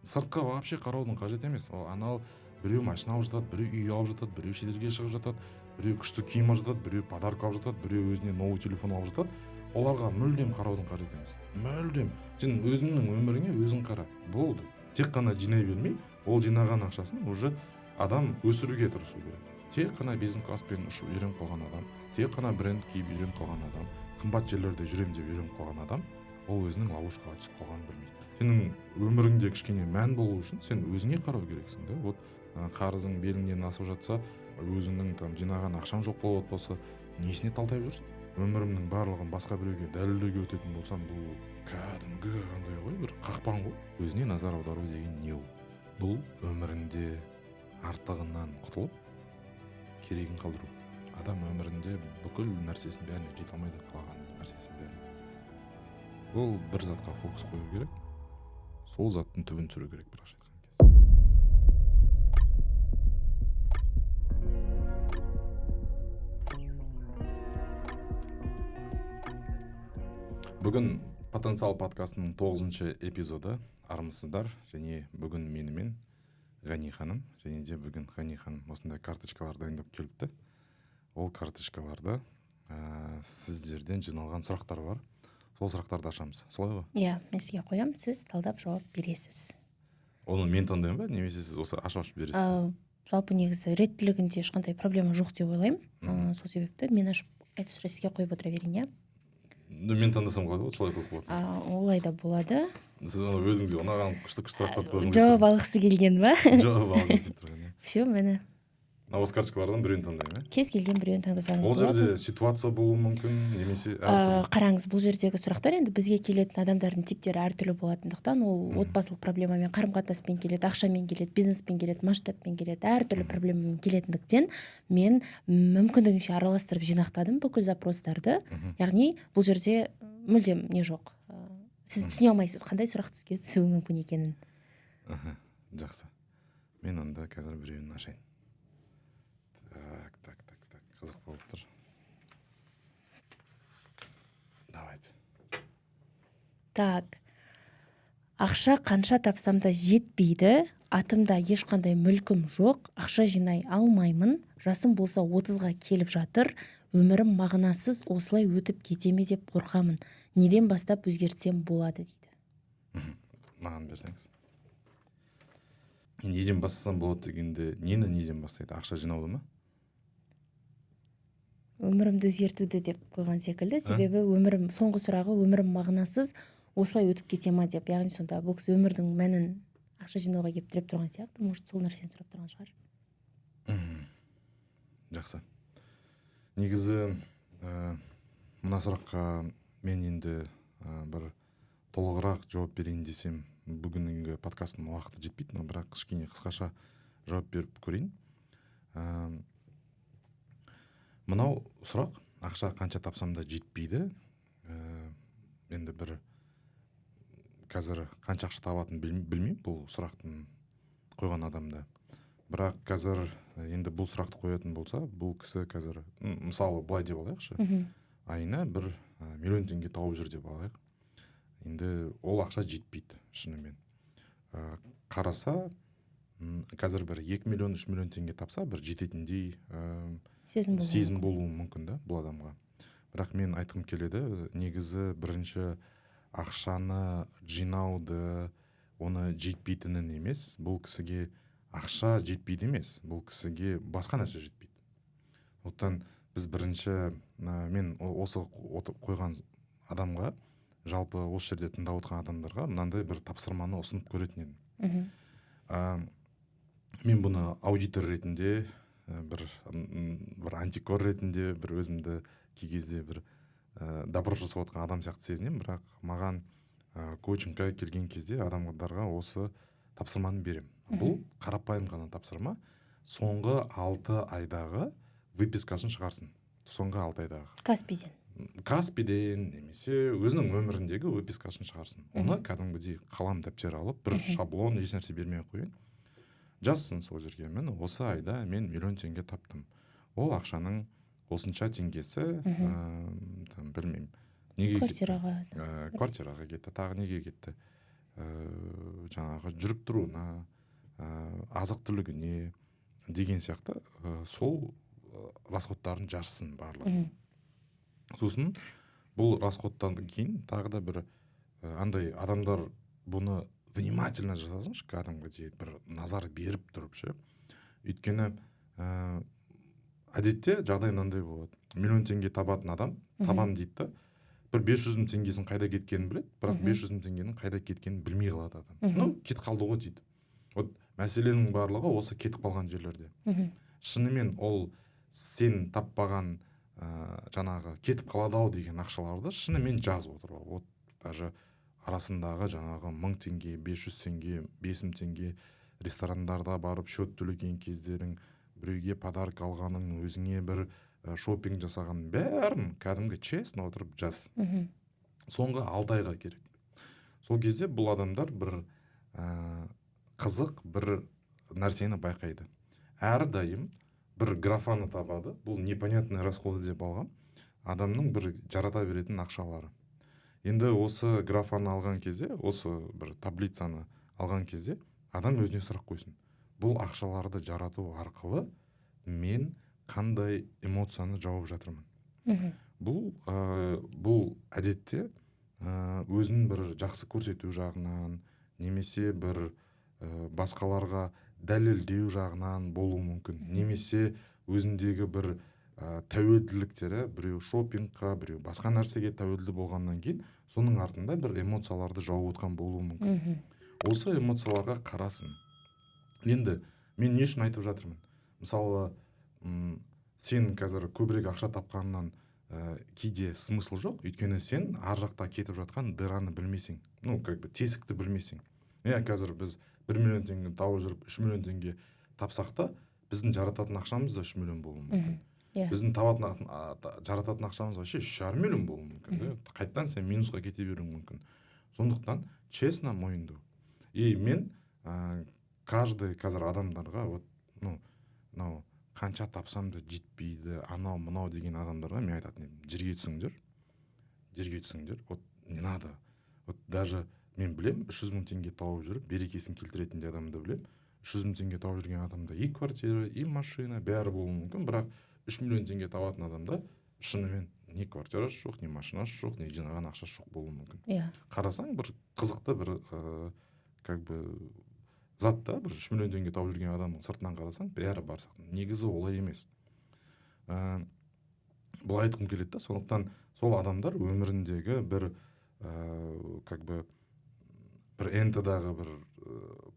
Сыртқа вообще қараудың қажет емес. Ол анау біреу машина алып жатады, біреу үй алып жатады, біреу шетелге шығып жатады, біреу күшті киім алып жатады, біреу подарка алып жатады, біреу өзіне новый телефон алып жатады. Оларға мүлдем қараудың қажет емес, мүлдем. Сен өзіңнің өміріңе өзің қара, болды. Тек қана жинай бермей, ол жинаған ақшасын уже адам өсіруге тырысу керек. Тек қана бизнес класспен ұшып үйреніп қалған адам, тек қана бренд киіп үйреніп қалған адам, қымбат жерлерде жүремін деп үйреніп қалған адам, ол өзінің ловушкаға түсіп қалғанын білмейді. Сенің өміріңде кішкене мән болу үшін сен өзіңе қарау керексің да. Вот қарызың беліңнен асып жатса, өзіңнің там жинаған ақшаң жоқ болып болса, несіне талтайып жүрсің? Өмірімнің барлығын басқа біреуге дәлелдеуге өтетін болсам, бұл кәдімгі андай ғой, бір қақпан ғой. Өзіне назар аудару деген не ол? Бұл өміріңде артығынан құтылып, керегін қалдыру. Адам өмірінде бүкіл нәрсесін бәріне жете алмайды, қалаған нәрсесін бәріне. Ол бір затқа фокус қою керек, сол заттың түбін түсіру керек, бірақша айтқан кезде. Бүгін Потенциал подкастының 9-шы эпизоды. Армысыздар. Және бүгін менімен Ғани ханым, және де бүгін Ғани ханым осындай карточкалар дайындап келіпті. Ол карточкаларда сіздерден жиналған сұрақтар бар. Сол сұрақтарды ашамыз. Солай ғой? Иә, мен сізге қоямын, сіз талдап жауап бересіз. Оны мен таңдаймын ба, немесе сіз осы ашып бересіз бе? Жалпы негізі реттілігінде ешқандай проблема жоқ деп ойлаймын. Сол себепті мен ашып айтып, сізге қойып отыра берейін, иә? Мен таңдасам қалай болады? Солай қызық болады. Олай да болады. Сіз ана өзіңізге ұнаған күшті күшті сұрақтарды қойғыңыз Жауап келіп алғысы келген ба? тұр. Жауап алғысы келіп тұрған, иә. Все, міне. Мына осы карточкалардан біреуін таңдаймын, иә? Кез келген біреуін таңдасаңыз Ол болады. жерде ситуация болуы мүмкін, немесе әртүрлі. Қараңыз, бұл жердегі сұрақтар енді бізге келетін адамдардың типтері әртүрлі болатындықтан, ол отбасылық проблемамен, қарым қатынаспен келеді, ақшамен келеді, бизнеспен келеді, масштабпен келеді, әртүрлі проблемамен келетіндіктен, мен мүмкіндігінше араластырып жинақтадым бүкіл запростарды. Яғни бұл жерде мүлдем не жоқ. Сіз түсіне алмайсыз, қандай сұрақ түске түсуі мүмкін екенін. Аха, жақсы. Мен онда қазір біреуін ашайын. Так, так, так, так, қызық болып тұр. Давайте. Так. Ақша қанша тапсам да жетпейді, атымда ешқандай мүлкім жоқ, ақша жинай алмаймын, жасым болса 30-ға келіп жатыр, өмірім мағынасыз осылай өтіп кете ме деп қорқамын. Неден бастап өзгертсем болады дейді. Маған берсеңіз. Неден бастасам болады дегенде, нені неден бастайды? Ақша жинауды ма? Өмірімді өзгертуді деп қойған секілді, себебі өмірім, соңғы сұрағы өмірім мағынасыз осылай өтіп кете ма деп. Яғни сонда бұл кісі өмірдің мәнін ақша жинауға келіп тіреп тұрған сияқты, может, сол нәрсені сұрап тұрған шығар. Жақсы. Негізі, мына сұраққа мен енді бір толығырақ жауап берейін десем, бүгінгі подкасттың уақыты жетпейді, но бірақ кішкене қысқаша жауап беріп көрейін. Мынау сұрақ, ақша қанша тапсам да жетпейді. Енді бір қазір қанша ақша табатынын білмеймін бұл сұрақтың қойған адамда. Бірақ қазір енді бұл сұрақты қоятын болса, бұл кісі қазір, мысалы, былай деп алайықшы, айына бір миллион теңге тауып жүр деп алайық. Енді ол ақша жетпейді шынымен. Қараса, қазір бір 2 миллион, 3 миллион теңге тапса, бір жететіндей сезім болуы сезім мүмкін. болуы мүмкін да бұл адамға. Бірақ мен айтқым келеді, негізі бірінші ақшаны жинауды, оны жетпейтінін емес, бұл кісіге ақша жетпейді емес, бұл кісіге басқа нәрсе жетпейді. Сондықтан біз бірінші, мен осы қойған адамға, жалпы осы жерде тыңдап отырған адамдарға мынандай бір тапсырманы ұсынып көретін едім. Мен бұны аудитор ретінде, бір антикор ретінде, бір өзімді кей кезде бір допрос жасап отқан адам сияқты сезінемін, бірақ маған коучингқа келген кезде адамдарға осы тапсырманы беремін. Бұл қарапайым ғана тапсырма. Соңғы 6 айдағы выпискасын шығарсын. Соңғы 6 айдағы. Каспиден. Каспиден немесе өзінің өміріндегі выпискасын шығарсын. Оны кәдімгідей қалам дәптер алып, бір шаблон, еш нәрсе бермей ақ қояйын. Жазсын сол жерге. Міне, осы айда мен миллион теңге таптым. Ол ақшаның осынша теңгесі, там, білмеймін, неге кетті? Квартираға. Квартираға кетті, тағы неге кетті? жаңағы жүріп тұруына, азық түлігіне деген сияқты, сол расходтарын жазсын барлығын. Сосын бұл расходтан кейін тағы да бір андай адамдар бұны внимательно жасасыншы, кәдімгідей бір назар беріп тұрып ше. Өйткені әдетте жағдай мынандай болады: миллион теңге табатын адам табам дейді да, бір 500 мың теңгесін қайда кеткенін біледі, бірақ 500 мың теңгенің қайда кеткенін білмей қалады адам. Ну, кетіп қалды ғой дейді. Вот мәселенің барлығы осы кетіп қалған жерлерде. Шынымен ол сен таппаған, жаңағы кетіп қалады ау деген ақшаларды шынымен жазып отырып ал. Вот даже арасындағы жаңағы 1000 теңге, 500 теңге, 5000 теңге, ресторандарда барып счет төлеген кездерің, біреуге подарок алғаның, өзіңе бір шопинг жасаған, бәрін кәдімгі честно отырып жаз. Соңғы 6 айға керек. Сол кезде бұл адамдар бір қызық бір нәрсені байқайды, әрдайым бір графаны табады. Бұл непонятный расходы деп алған адамның бір жарата беретін ақшалары. Енді осы графаны алған кезде, осы бір таблицаны алған кезде адам өзіне сұрақ қойсын: бұл ақшаларды жарату арқылы мен қандай эмоцияны жауып жатырмын? Бұл әдетте өзін бір жақсы көрсету жағынан немесе бір басқаларға дәлелдеу жағынан болуы мүмкін, немесе өзіндегі бір тәуелділіктері, біреу шопингқа, біреу басқа нәрсеге тәуелді болғаннан кейін соның артында бір эмоцияларды жауып отқан болуы мүмкін. Осы эмоцияларға қарасын. Енді мен не үшін айтып жатырмын? Мысалы, сен қазір көбірек ақша тапқаннан кейде смысл жоқ, өйткені сен ар жақта кетіп жатқан дыраны білмесең, ну, как бы тесікті білмесең. Иә, қазір біз 1 миллион теңге тауып жүріп, 3 миллион теңге тапсақ та, біздің жарататын ақшамыз да 3 миллион болуы мүмкін. Біздің табатын жарататын ақшамыз вообще 3,5 миллион болуы мүмкін да, қайтадан сен минусқа кете беруің мүмкін. Сондықтан честно мойындау. И мен каждый қазір адамдарға, вот, ну, мынау қанша тапсам да жетпейді, анау мынау деген адамдарға мен айтатын едім: жерге түсіңдер, жерге түсіңдер. Вот не надо. Вот даже мен білем, 300 мың теңге тауып жүріп берекесін келтіретін де адамды білемін. 300 мың теңге тауып жүрген адамда и квартира, и машина, бәрі болуы мүмкін, бірақ 3 миллион теңге табатын адамда шынымен не квартирасы жоқ, не машинасы жоқ, не жинаған ақшасы жоқ болуы мүмкін. Қарасаң, бір қызықты бір как бы зат та, бір 3 миллион теңге тауып жүрген адамның сыртынан қарасаң, бәрі бар сияқты. Негізі олай емес. Былай айтқым келеді да, сондықтан сол адамдар өміріндегі бір как бы бір ҰБТ-дағы бір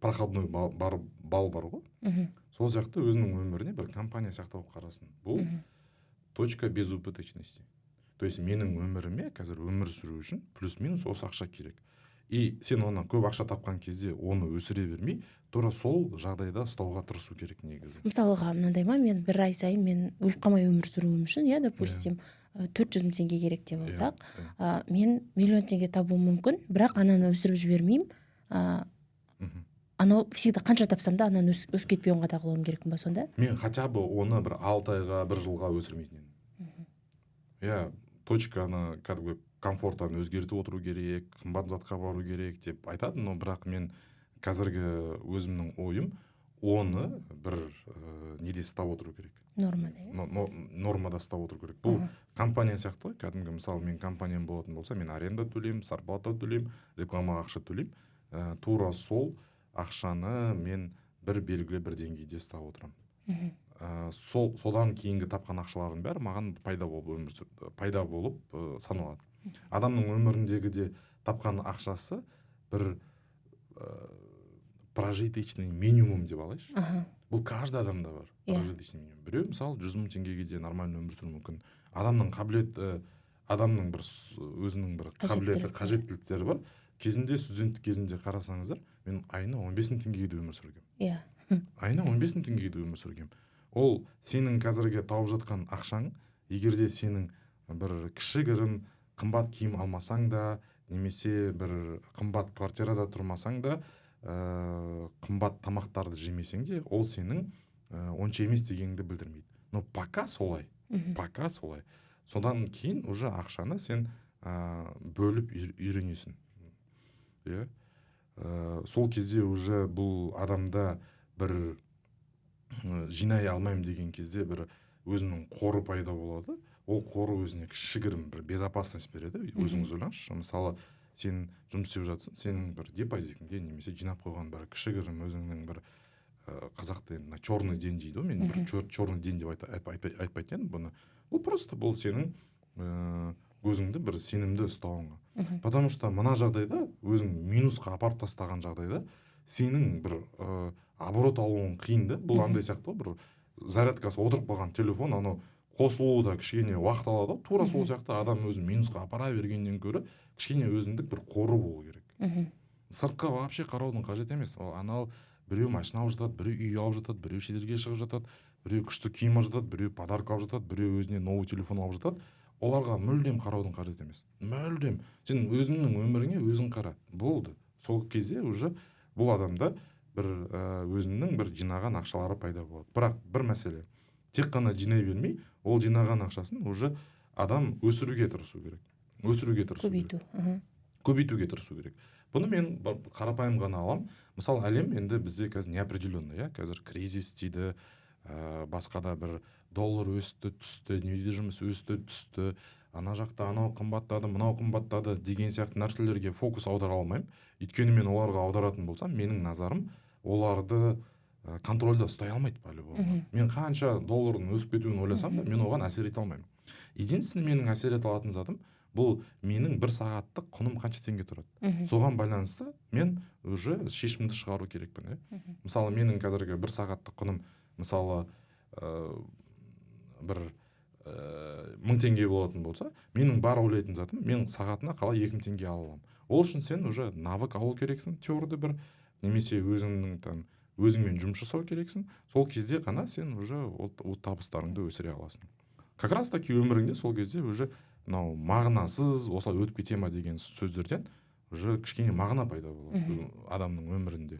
проходной бар, балл бар ғой, сол сияқты өзінің өміріне бір компания сияқты болып қарасын. Бұл точка безубыточности, то есть менің өміріме қазір өмір сүру үшін плюс минус осы ақша керек. И сен оны көп ақша тапқан кезде оны өсіре бермей, тура сол жағдайда ұстауға тырысу керек негізі. Мысалға, мынандай ма: мен бір ай сайын мен өліп қалмай өмір сүруім үшін, иә, допустим, 400 мың теңге керек деп алсақ, мен миллион теңге табуым мүмкін, бірақ ананы өсіріп жібермеймін, анау всегда қанша тапсам да, ананы өсіп кетпеуін қадағалауым керекпін ба сонда? Мен хотя бы оны бір 6 айға, бір жылға өсірмейтін едім. Иә, точканы, кәдімгі комфорттан өзгертіп отыру керек, қымбат затқа бару керек деп айтады, но бірақ мен қазіргі өзімнің ойым, оны бір неде ұстап отыру керек. Нормада, иә. Нормада ұстап отыру керек. Бұл компания сияқты ғой кәдімгі. Мысалы, мен компаниям болатын болса, мен аренда төлеймін, зарплата төлеймін, рекламаға ақша төлеймін. Тура сол ақшаны мен бір белгілі бір деңгейде ұстап отырамын. Сол содан кейінгі тапқан ақшалардың бәрі маған пайда болып өмір пайда болып саналады. Адамның өміріндегі де тапқан ақшасы бір прожиточный минимум деп алайыншы. Бұл каждый адамда бар. Прожиточный минимум. Біреу, мысалы, 100 мың теңгеге де нормально өмір сүруі мүмкін. Адамның қабілеті, адамның бір өзінің бір қабілеті, Қажеттіліктері. қажеттіліктері бар. Кезінде, студенттік кезінде қарасаңыздар, мен айына 15 мың теңгеге де өмір сүргенмін. Айына 15 мың теңгеге де өмір сүргенмін. Ол сенің қазіргі тауып жатқан ақшаң, егер де сенің бір кішігірім қымбат киім алмасаң да, немесе бір қымбат квартирада тұрмасаң да, қымбат тамақтарды жемесең де, ол сенің онша емес дегеніңді білдірмейді. Но пока солай. Пока солай. Содан кейін уже ақшаны сен бөліп үйренесің. Иә. Сол кезде уже бұл адамда бір жинай алмаймын деген кезде бір өзінің қоры пайда болады. Ол қоры өзіне кішігірім бір безопасность береді. Өзіңіз ойлаңызшы, мысалы, сен жұмыс істеп жатсың, сенің бір депозитіңде немесе жинап қойған бір кішігірім өзіңнің бір қазақта енді «на черный день» дейді ғой. Мен бір черный день деп айтпайтын едім бұны. Бұл просто, бұл сенің өзіңді бір сенімді ұстауыңа. Потому что мына жағдайда өзің минусқа апарып тастаған жағдайда сенің бір оборот алуың қиын да. Бұл андай сияқты ғой, бір зарядкасы отырып қалған телефон, анау қосылуы да кішкене уақыт алады ғой. Тура сол сияқты адам өзін минусқа апара бергеннен гөрі кішкене өзіндік бір қоры болу керек. Сыртқа вообще қараудың қажет емес. Ол анау біреу машина алып жатады, біреу үй алып жатады, біреу шетелге шығып жатады, біреу күшті киім алып жатады, біреу подарка алып жатады, біреу өзіне новый телефон алып жатады. Оларға мүлдем қараудың қажет емес, мүлдем. Сен өзіңнің өміріңе өзің қара, болды. Сол кезде уже бұл адамда бір өзінің бір жинаған ақшалары пайда болады. Бірақ бір мәселе: тек қана жинай бермей, ол жинаған ақшасын уже адам өсіруге тырысу керек, өсіруге тырысу керек. Көбейту. Көбейтуге тырысу керек. Бұны мен қарапайым ғана аламын. Мысалы, әлем енді бізде қазір неопределенный, иә, қазір кризис дейді, басқа да бір доллар өсті, түсті, недвижимость өсті, түсті, ана жақта анау қымбаттады, мынау қымбаттады деген сияқты нәрселерге фокус аудара алмаймын. Өйткені мен оларға аударатын болсам, менің назарым оларды контрольда ұстай алмайды по любому. Мен қанша доллардың өсіп кетуін ойласам да, мен оған әсер ете алмаймын. Единственный менің әсер ете алатын затым — бұл менің бір сағаттық құным қанша теңге тұрады. Соған байланысты мен уже шешімді шығару керекпін, иә. Мысалы, менің қазіргі бір сағаттық құным, мысалы, бір 1000 теңге болатын болса, менің бар ойлайтын затым: мен сағатына қалай 2000 теңге ала аламын? Ол үшін сен уже навык алу керексің, твердый бір, немесе өзіңнің там өзіңмен жұмыс жасау керексің. Сол кезде ғана сен уже ол табыстарыңды өсіре аласың. Как раз таки өміріңде сол кезде уже мынау мағынасыз осылай өтіп кете ма деген сөздерден уже кішкене мағына пайда болады адамның өмірінде.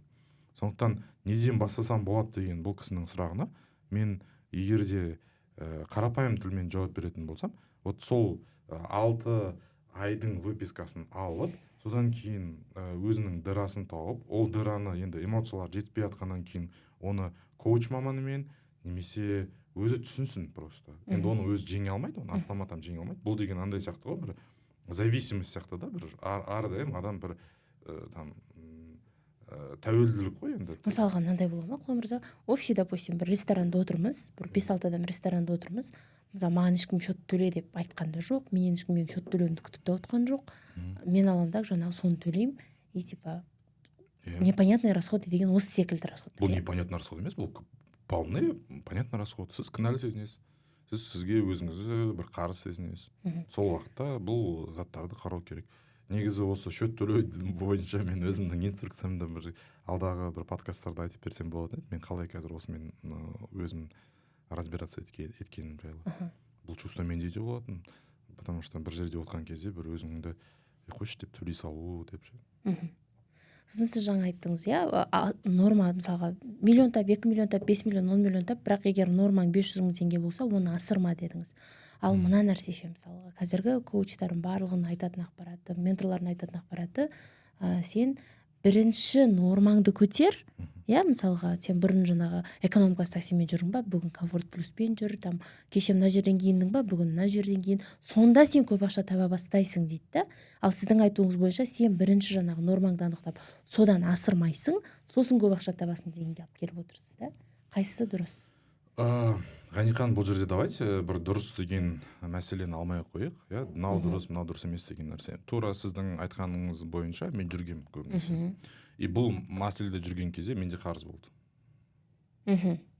Сондықтан неден бастасам болады деген бұл кісінің сұрағына мен егер де қарапайым тілмен жауап беретін болсам, вот сол 6 айдың выпискасын алып, содан кейін өзінің дырасын тауып, ол дыраны енді эмоциялар жетпей жатқаннан кейін оны коуч маманымен немесе өзі түсінсін просто. Енді оны өзі жеңе алмайды, оны автоматом жеңе алмайды. Бұл деген андай сияқты ғой, бір зависимость сияқты да, бір әрдайым адам бір там тәуелділік қой енді. Мысалға, мынандай бола ма, Құлан мырза? Общий, допустим, бір ресторанда отырмыз, бір бес алты адам ресторанда отырмыз. Мысалы, маған ешкім счет төле деп айтқан да жоқ, менен ешкім менің счет төлеуімді күтіп те отқан жоқ. Мен аламын да, жаңағы соны төлеймін и типа непонятные расходы деген осы секілді расходтар. Бұл иә? Непонятный расход емес, бұл вполне понятный расход. Сіз кінәлі сезінесіз, сіз сізге өзіңізді бір қарыз сезінесіз. Сол уақытта бұл заттарды қарау керек. Негізі, осы счет төлеу бойынша мен өзімнің инструкциямды бір алдағы бір подкасттарда айтып берсем болатын еді, мен қалай қазір осымен өзім разбираться еткенім жайлы. Бұл чувство менде де болатын, потому что бір жерде отырған кезде бір өзіңді «Е, қойшы» деп төлей салу деп ше. Сосын сіз жаңа айттыңыз, иә, норма, мысалға, миллион тап, 2 миллион тап, 5 миллион, 10 миллион тап, бірақ егер нормаң 500 000 теңге болса, оны асырма дедіңіз. Ал мына нәрсе ше? Мысалға, қазіргі коучтардың барлығының айтатын ақпараты, менторлардың айтатын ақпараты: сен бірінші нормаңды көтер, иә. Мысалға, сен бұрын жаңағы эконом класс таксимен жүрдің ба, бүгін комфорт плюспен жүр, там кеше мына жерден киіндің ба, бүгін мына жерден киін, сонда сен көп ақша таба бастайсың дейді да. Ал сіздің айтуыңыз бойынша, сен бірінші жаңағы нормаңды анықтап, содан асырмайсың, сосын көп ақша табасың дегенге алып келіп отырсыз да. Қайсысы дұрыс? Ғанихан, бұл жерде давайте бір дұрыс деген мәселені алмай ақ қояйық, иә. Мынау дұрыс, мынау дұрыс емес деген нәрсе. Тура сіздің айтқаныңыз бойынша мен жүргенмін көбінесе. И бұл мәселеде жүрген кезде менде қарыз болды.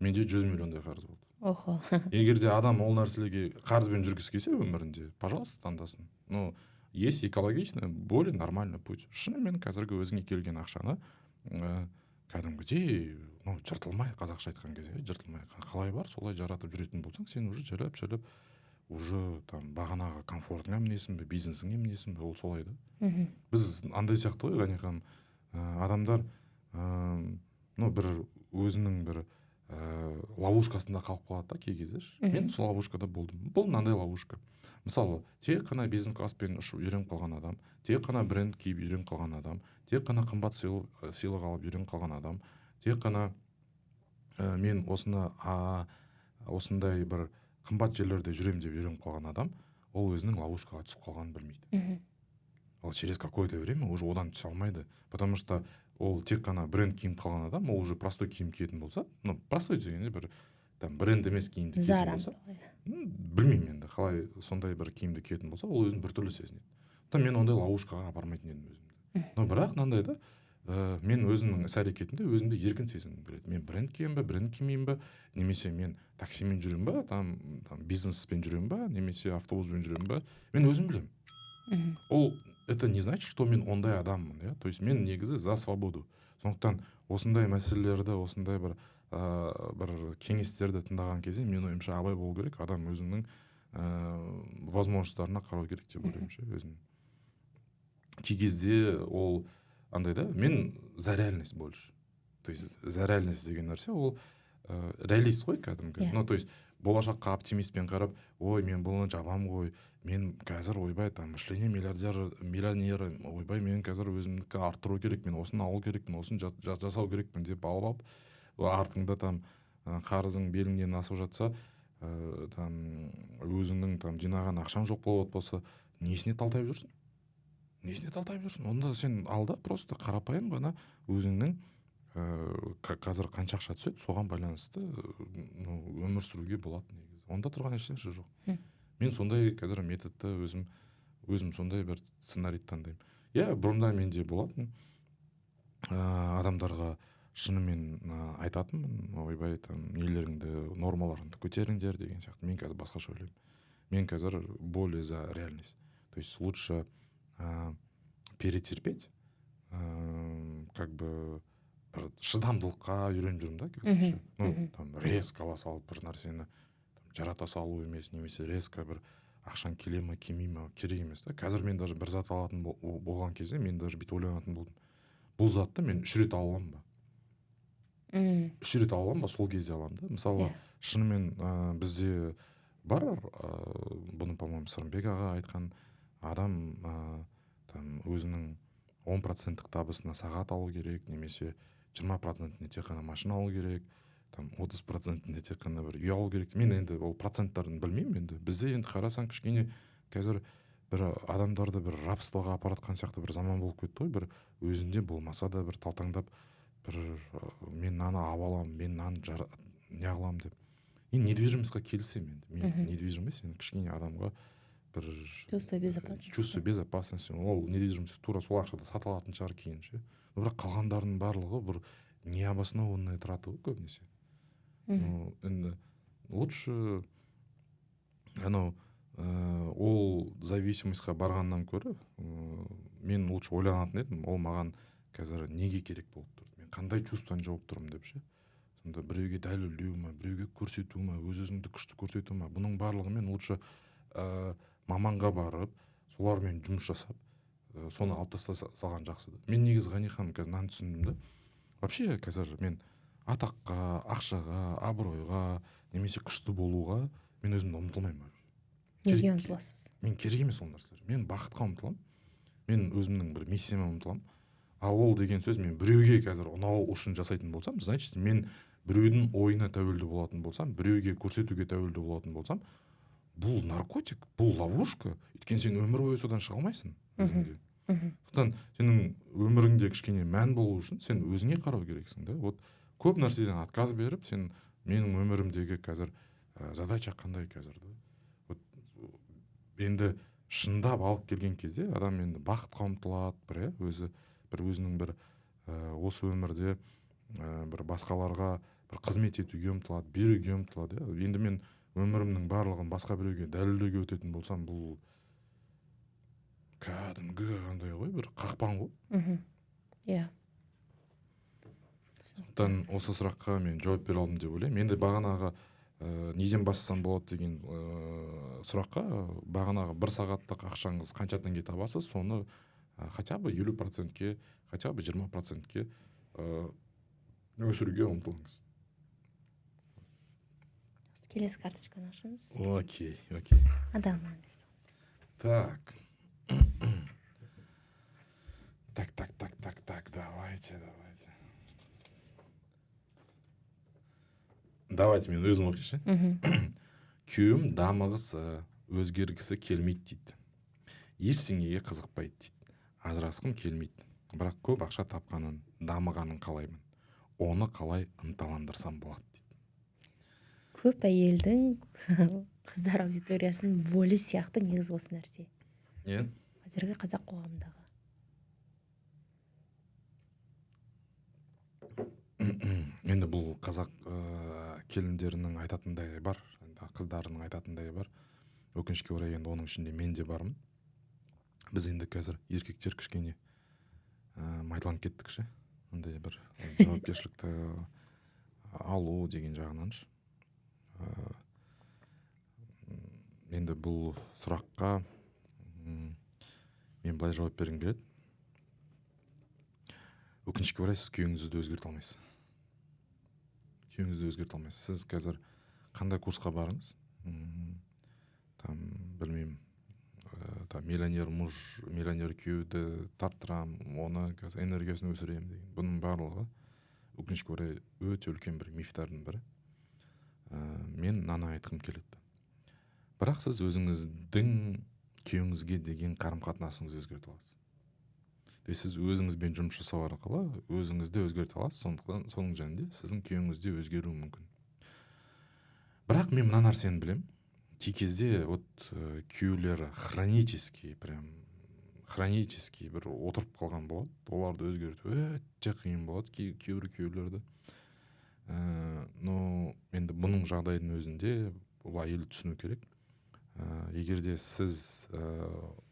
Менде 100 миллиондай қарыз болды. Охо. Егер де адам ол нәрселерге қарызбен жүргісі келсе өмірінде, пожалуйста, таңдасын. Но есть экологичный, более нормальный путь: шынымен қазіргі өзіңе келген ақшаны кәдімгідей, ну, жыртылмай, қазақша айтқан кезде, жыртылмай, қалай бар солай жаратып жүретін болсаң, сен уже жайлап жайлап уже там бағанағы комфортыңа мінесің бе, бизнесіңе мінесің бе, ол солай да. Біз андай сияқты ғой, Ғани ханым, адамдар ну бір өзінің бір ловушкасында қалып қалады да кей кезде ше. Мен сол ловушкада болдым. Бұл мынандай ловушка: Мысалы, тек қана бизнес класспен ұшып үйреніп қалған адам, тек қана бренд киіп үйреніп қалған адам, тек қана қымбат сыйлық алып үйреніп қалған адам, тек қана мен осыны осындай бір қымбат жерлерде жүремін деп үйреніп қалған адам, ол өзінің ловушкаға түсіп қалғанын білмейді. Ол через какое-то время уже одан түсе алмайды, потому что ол тек қана бренд киініп қалған адам, ол уже простой киім киетін болса, ну, простой дегенде бір там бренд емес киімді киетін Зара болса, мысалы, иә. Білмеймін енді қалай, сондай бір киімді киетін болса, ол өзін біртүрлі сезінеді. Сондықтан мен ондай ловушкаға апармайтын едім өзімді. Но бірақ мынандай да, мен өзімнің іс әрекетімде өзімді еркін сезінгім келеді. Мен бренд киемін ба, бренд кимеймін ба, немесе мен таксимен жүремін ба, там бизнеспен жүремін ба, немесе автобуспен жүремін ба, мен өзім білемін. Ол это не значит, что мен ондай адаммын, иә. То есть мен негізі за свободу. Сондықтан осындай мәселелерді, осындай бір бір кеңестерді тыңдаған кезде, менің ойымша, абай болу керек адам, өзінің возможностьтарына қарау керек деп ойлаймын ше өзінің. Кей кезде ол андай да, мен за реальность больше. То есть за реальность деген нәрсе ол реалист қой кәдімгі. Ну, то есть болашаққа оптимистпен қарап, ой, мен бұны жабамын ғой, мен қазір, ойбай, там мышление миллиардер, миллионер, ойбай, мен қазір өзімдікі арттыру керек, мен осыны алу керекпін, осыны жасау керекпін деп алып, артыңда там қарызың беліңнен асып жатса, там өзіңнің там жинаған ақшаң жоқ болып болса, несіне талтайып жүрсің, несіне талтайып жүрсің? Онда сен ал да, просто қарапайым ғана өзіңнің қазір қанша ақша түседі, соған байланысты ну, өмір сүруге болады негізі. Онда тұрған ешнәрсе жоқ. Мен сондай қазір методты өзім сондай бір сценарийді таңдаймын, иә. Бұрында менде болатын, адамдарға шынымен айтатынмын: ойбай, там нелеріңді, нормаларыңды көтеріңдер деген сияқты. Мен қазір басқаша ойлаймын, мен қазір более за реальность. То есть лучше перетерпеть, как бы бір шыдамдылыққа үйреніп жүрмін да қазір. Ну, там резко ала салып бір нәрсені там жарата салу емес, немесе резко бір ақшаң келе ма, келмей ма, керек емес та. Қазір мен даже бір зат алатын болған кезде мен даже бүйтіп ойланатын болдым: бұл затты мен үш рет ала аламын ба? Үш рет ала аламын ба, сол кезде аламын да, мысалы. Шынымен бізде бар, бұны, по-моему, Сырымбек аға айтқан, адам там өзінің 10 проценттік табысына сағат алу керек, немесе 20 процентіне тек қана машина алу керек, там 30 процентінде тек қана бір үй алу керек. Мен енді ол проценттарын білмеймін. Енді бізде енді қарасаң, кішкене қазір бір адамдарды бір рабствоға апаратқан сияқты бір заман болып кетті ғой. Бір өзінде болмаса да, бір талтаңдап, бір мен мынаны алып аламын, мен мынаны не қыламын деп. Енді недвижимостьқа келісемін енді мен. Недвижимость енді кішкене адамға бір чувство безопасности. Чувство безопасности. Ол недвижимость тура сол ақшада сата алатын шығар кейін ше. Но бірақ қалғандарының барлығы бір необоснованные траты ғой көбінесе. Ну, енді лучше анау ол зависимостьқа барғаннан гөрі, мен лучше ойланатын едім, ол маған қазір неге керек болып тұр, мен қандай чувствоны жауып тұрмын деп ше. Сонда біреуге дәлелдеу ма, біреуге көрсету ма, өз өзіңді күшті көрсету ма, бұның барлығымен лучше маманға барып, солармен жұмыс жасап, соны алып тастай салған жақсы да. Мен негізі, Ғани ханым, қазір мынаны түсіндім да. Вообще қазір мен атаққа, ақшаға, абыройға немесе күшті болуға мен өзімді ұмтылмаймын вообще. Неге ұмтыласыз? Мен керек емес ол нәрселер. Мен бақытқа ұмтыламын, мен өзімнің бір миссияма ұмтыламын. А ол деген сөз, мен біреуге қазір ұнау үшін жасайтын болсам, значит, мен біреудің ойына тәуелді болатын болсам, біреуге көрсетуге тәуелді болатын болсам, бұл наркотик, бұл ловушка. Өйткені сен өмір бойы содан шыға алмайсың өзіңде. Сондықтан сенің өміріңде кішкене мән болу үшін сен өзіңе қарау керексің да. Вот көп нәрседен отказ беріп, сен менің өмірімдегі қазір задача қандай қазір да. Вот енді шындап алып келген кезде адам енді бақытқа ұмтылады бір, иә, өзі бір өзінің бір осы өмірде бір басқаларға бір қызмет етуге ұмтылады, беруге ұмтылады, иә. Енді мен өмірімнің барлығын басқа біреуге дәлелдеуге өтетін болсам, бұл кәдімгі андай ғой, бір қақпан ғой. Иә. Сондықтан осы сұраққа мен жауап бере алдым деп ойлаймын. Енді бағанағы неден бастасам болады деген сұраққа, бағанағы бір сағаттық ақшаңыз қанша теңге табасыз, соны хотя бы 50 процентке, хотя бы 20 процентке өсіруге ұмтылыңыз. Келесі карточканы ашыңыз. Окей. Адам. Так. Так, так, так, так, так, давайте, давайте. Давайте мен өзім оқиыншы. Күйеуім дамығысы, өзгергісі келмейді дейді. Ештеңеге қызықпайды дейді. Ажырасқым келмейді. Бірақ көп ақша тапқанын, дамығанын қалаймын. Оны қалай ынталандырсам болады дейді. Көп әйелдің қыздар аудиториясының болі сияқты негізі осы нәрсе. Иә. Қазіргі қазақ қоғамындағы. Енді бұл қазақ келіндерінің айтатындай бар, енді қыздарының айтатындай бар. Өкінішке орай енді оның ішінде мен де бармын. Біз енді қазір еркектер кішкене майдаланып кеттік ше. Андай бір жауапкершілікті алу деген жағынан ше. Енді бұл сұраққа мен былай жауап бергім келеді. Өкінішке орай сіз күйеуіңізді өзгерте алмайсыз. Күйеуіңізді өзгерте алмайсыз. Сіз қазір қандай курсқа барыңыз? Там, білмеймін, там, миллионер муж, миллионер күйеуді тарттырам, оны қазір энергиясын өсіремін деген. Бұның барлығы өкінішке орай өте үлкен бір мифтардың бірі. Мен мынаны айтқым келеді. Бірақ сіз өзіңіздің күйеуіңізге деген қарым-қатынасыңызды өзгерте аласыз. Сіз өзіңізбен жұмыс жасау арқылы өзіңізді өзгерте аласыз, сондықтан соның және сіздің күйеуіңіз де өзгеруі мүмкін. Бірақ мен мына нәрсені білемін. Кей кезде вот күйеулері хронический, прям хронический бір отырып қалған болады. Оларды өзгерту өте қиын болады кейбір күйеулерді. Но енді бұның жағдайдың өзінде бұл әйел түсіну керек. Егер де сіз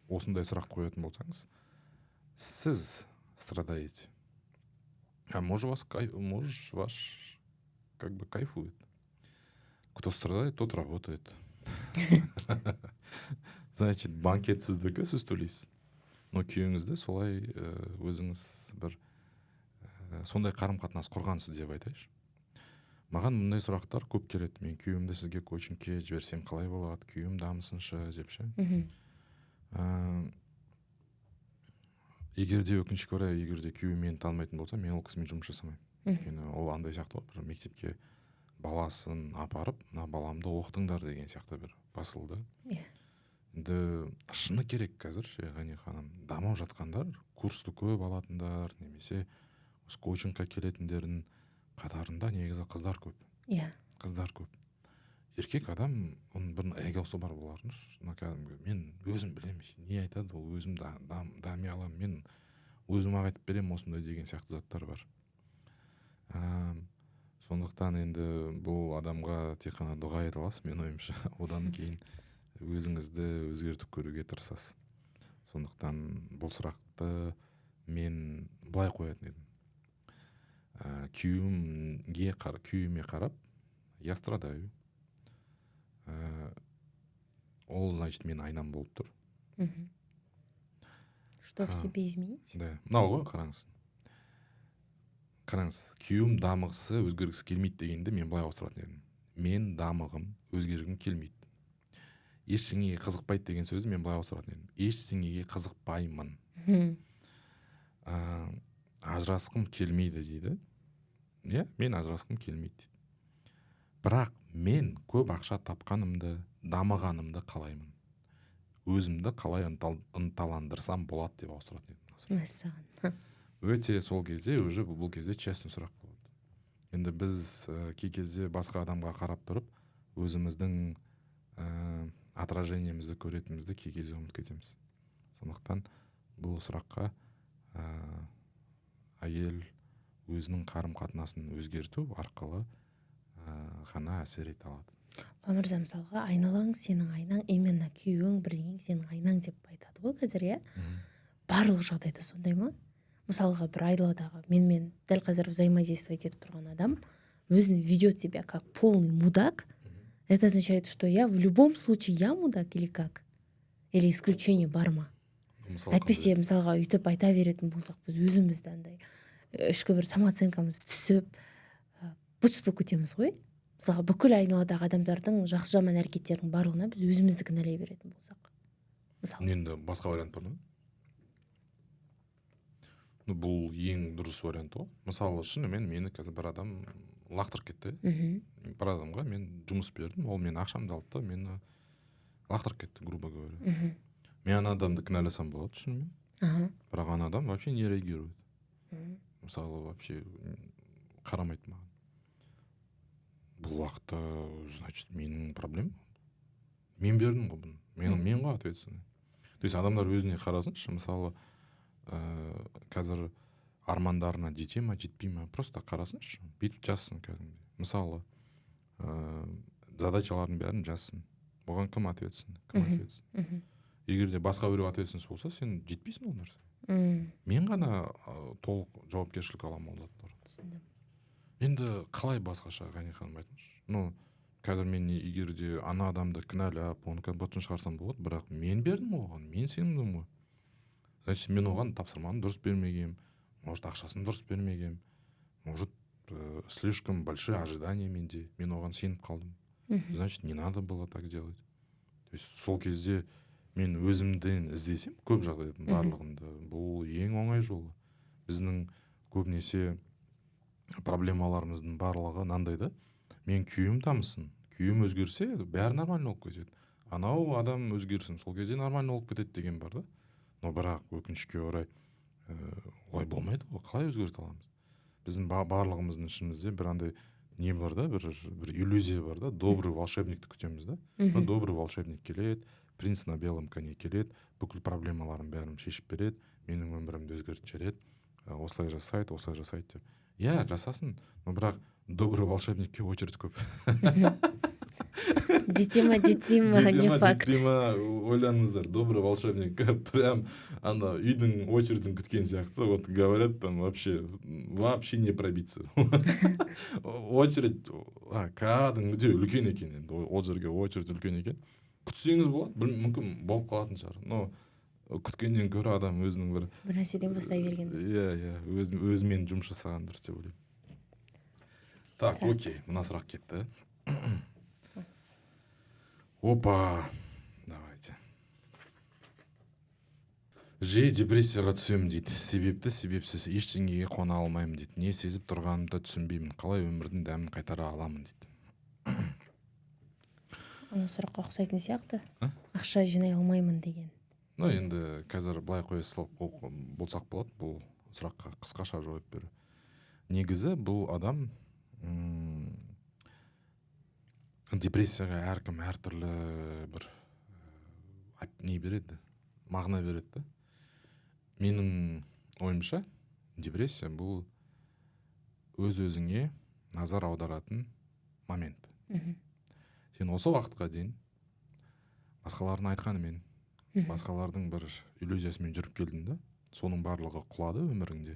осындай сұрақ қоятын болсаңыз, сіз страдаете. А муж вас муж ваш как бы кайфует. Кто страдает, тот работает. Значит, банкет сіздікі, сіз төлейсіз. Но күйеуіңізді солай өзіңіз бір сондай қарым-қатынас құрғансыз деп айтайыншы. Маған мұндай сұрақтар көп келеді. Мен күйеуімді сізге коучингке жіберсем қалай болады, күйеуім дамысыншы деп ше. Егер де өкінішке орай, егер де күйеуім мені танымайтын болса, мен ол кісімен жұмыс жасамаймын. Өйткені ол андай сияқты ғой, бір мектепке баласын апарып, мына баламды оқытыңдар деген сияқты бір посыл да. Енді шыны керек қазір ше, Ғани ханым, дамып жатқандар, курсты көп алатындар, немесе осы коучингқа келетіндердің қатарында негізі қыздар көп. Қыздар көп. Еркек адам, оның бір эгосы бар боларын, мына кәдімгі, мен өзім білемін, не айтады, ол өзім дами аламын, мен өзім ақ айтып беремін осындай деген сияқты заттар бар. Сондықтан енді бұл адамға тек қана дұға ете аласыз, менің ойымша. Одан кейін өзіңізді өзгертіп көруге тырысасыз. Сондықтан бұл сұрақты мен былай қоятын едім. Күйеуіме қарап, я страдаю. Ол, значит, мен айнам болып тұр. Что в себе изменить? Да. Мынау ғой, қараңыз. Қараңыз, күйеуім дамығысы, өзгергісі келмейді дегенде мен былай ауыстыратын едім. Мен дамығым, өзгергім келмейді. Ештеңеге қызықпайды деген сөзді мен былай ауыстыратын едім. Ештеңеге қызықпаймын. Ажырасқым келмейді дейді. Иә, мен ажырасқым келмейді дейді. Бірақ мен көп ақша тапқанымды, дамығанымды қалаймын. Өзімді қалай ынталандырсам болады деп ауыстыратын едім. Мәссаған. Өте сол кезде, уже бұл кезде честный сұрақ болады. Енді біз кей кезде басқа адамға қарап тұрып, өзіміздің отражениемізді көретінімізді кей кезде ұмытып кетеміз. Сондықтан бұл сұраққа әйел өзінің қарым-қатынасын өзгерту арқылы ғана әсер ете алады. Ұлан мырза, мысалға, айналаң сенің айнаң, именно күйеуің бірдеңең сенің айнаң деп айтады ғой қазір, иә? Барлық жағдайда сондай ма? Мысалға, бір айналадағы менімен дәл қазір взаимодействовать етіп тұрған адам өзін ведет себя как полный мудак. Это означает, что я в любом случае я мудак или как? Или исключение бар ма? Мысалы, Әйтпесе, қандай? мысалға, өйтіп айта беретін болсақ, біз өзімізді андай ішкі бір самооценкамыз түсіп, бұт болып кетеміз ғой. Мысалға, бүкіл айналадағы адамдардың жақсы жаман әрекеттерінің барлығына біз өзімізді кінәлай беретін болсақ. Мысалы. Енді басқа вариант бар ма? Ну, бұл ең дұрыс вариант ғой. Мысалы, шынымен мені қазір бір адам лақтырып кетті. Бір адамға мен жұмыс бердім, ол менің ақшамды алды да, мені лақтырып кетті, грубо говоря. Мен ана адамды кінәласам болады шынымен. Бірақ ана адам вообще не реагирует. Мысалы, вообще қарамайды маған. Бұл уақытта, значит, менің проблемам. Мен бердім ғой бұны. Мен ғой ответственный. То есть адамдар өзіне қарасыншы, мысалы, қазір армандарына жете ма, жетпей ма, просто қарасыншы, бүйтіп жазсын кәдімгідей. Мысалы, задачалардың бәрін жазсын. Бұған кім ответственный, кім ответственный? Егер де басқа біреу ответственность болса, сен жетпейсің ол нәрсе. Мен ғана толық жауапкершілік аламын ол заттарға. Түсіндім. Енді қалай басқаша, Ғани ханым, айтыңызшы? Ну, қазір мен егер де ана адамды кінәлап, оны бытын шығарсам болады, бірақ мен бердім оған, мен сендім ғой. Значит, мен оған тапсырманы дұрыс бермегенмін, может, ақшасын дұрыс бермегенмін, может, слишком большие ожидания менде, мен оған сеніп қалдым. Значит, не надо было так делать. То есть сол кезде мен өзімден іздесем, көп жағдайдың барлығында бұл ең оңай жолы. Біздің көбінесе проблемаларымыздың барлығы мынандай да: мен күйеуім тамысын, күйеуім өзгерсе, бәрі нормально болып кетеді, анау адам өзгерсін, сол кезде нормально болып кетеді деген бар да. Но бірақ өкінішке орай, олай болмайды ғой. Қалай өзгерте аламыз? Біздің барлығымыздың ішімізде бір андай не бар да, бір иллюзия бар да, добрый волшебникті күтеміз да. Ну, добрый волшебник келеді, принц на белом коне келеді, бүкіл проблемалардың бәрін шешіп береді, менің өмірімді өзгертіп жібереді, осылай жасайды, осылай жасайды деп. Иә, жасасын, но бірақ добрый волшебникке очередь көп. Жете ма, жетпей ма, Жете не ма, факт. жетпей ма, ойланыңыздар. Добрый волшебник прям ана үйдің очередін күткен сияқты. Вот говорят, там вообще не пробиться очередь, кәдімгідей үлкен екен. Енді ол жерге очередь үлкен екен. Күтсеңіз болады, мүмкін болып қалатын шығар, но күткеннен гөрі адам өзінің бір бір нәрседен бастай берген дұрыс. Иә, өзімен жұмыс жасаған дұрыс деп ойлаймын. Так, Так. окей, мына сұрақ кетті. Опа, давайте. Жиі депрессияға түсемін дейді, себепті себепсіз ештеңеге қона алмаймын дейді, не сезіп тұрғанымды да түсінбеймін, қалай өмірдің дәмін қайтара аламын дейді. Ана сұраққа ұқсайтын сияқты. А? Ақша жинай алмаймын деген. Ну, енді қазір былай қоя салып болсақ болады бұл сұраққа қысқаша жауап беру. Негізі бұл адам депрессияға әркім әртүрлі бір не береді, мағына береді да. Менің ойымша, депрессия бұл өз өзіңе назар аударатын момент. Сен осы уақытқа дейін басқалардың айтқанымен, басқалардың бір иллюзиясымен жүріп келдің да, соның барлығы құлады өміріңде.